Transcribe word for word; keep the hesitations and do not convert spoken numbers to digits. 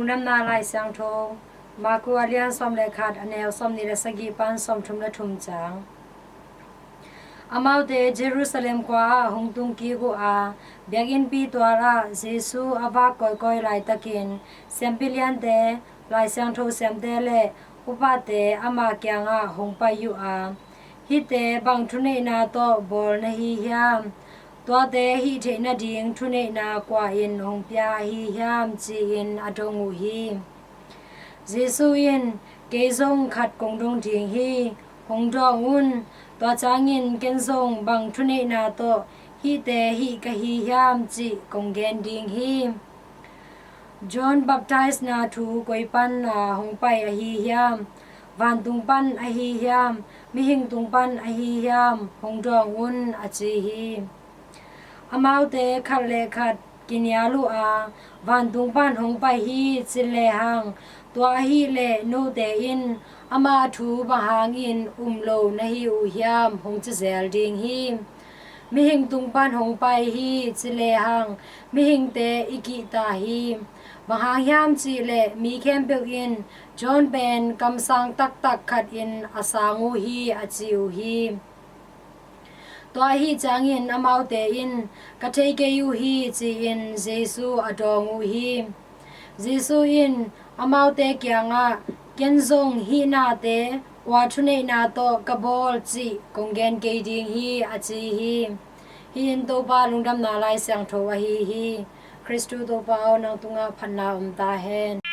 Lungdamna Lai Siangtho, Marku a lian sawm le khat, a neu sawmnih le sagih pan sawmthum le thum cang. Amaute Jerusalem khua ah hong tung kik uh a, biakinnpi tual ah Jesu a vak kawikawi laitakin siampi liante, Lai Siangtho siamte le upate ama kiangah hong pai uh a, "Hihte bang thuneihna tawh bawl na hi hiam? Tuate hih theih nading thuneihna kua in hong pia ahi hiam?" ci-in a dong uh hi. Jesu in, "Kei zong khat kong dong ding hi. Hong dawng un. Tua ciangin ken zong bang thuneihna tawh hihte hih ka hi hiam cih kong gen ding hi. John baptisena thu koi pana hong pai ahi hiam? Vantung pan ahi hiam, mihing tung pan ahi hiam? Hong dawng un," a ci hi. Amaute khat le khat kinial uh a, "Vantung pan hong pai hi," ci lehang, "Tua ahih leh note in ama thu bang hangin um lo na hi uh hiam?" hong ci zel ding hi. "Mihing tung pan hong pai hi," ci lehang, "Mihingte i kihta hi. Bang hang hiam cih leh mi khempeuh in John pen kamsang taktak khat in a sang uh hi," a ci uh hi. Tua ahih ciangin amaute in, "Ka thei kei uh hi," ci-in Jesu a dawng uh hi. Jesu in amaute kiangah, "Ken zong hih nate kua thuneihna tawh ka bawl cih kong gen kei ding hi," a ci hi. Hih in Topa Lungdamna Lai Siangtho ahi hi. Khristu Topa aw, nang tungah phatna om ta hen.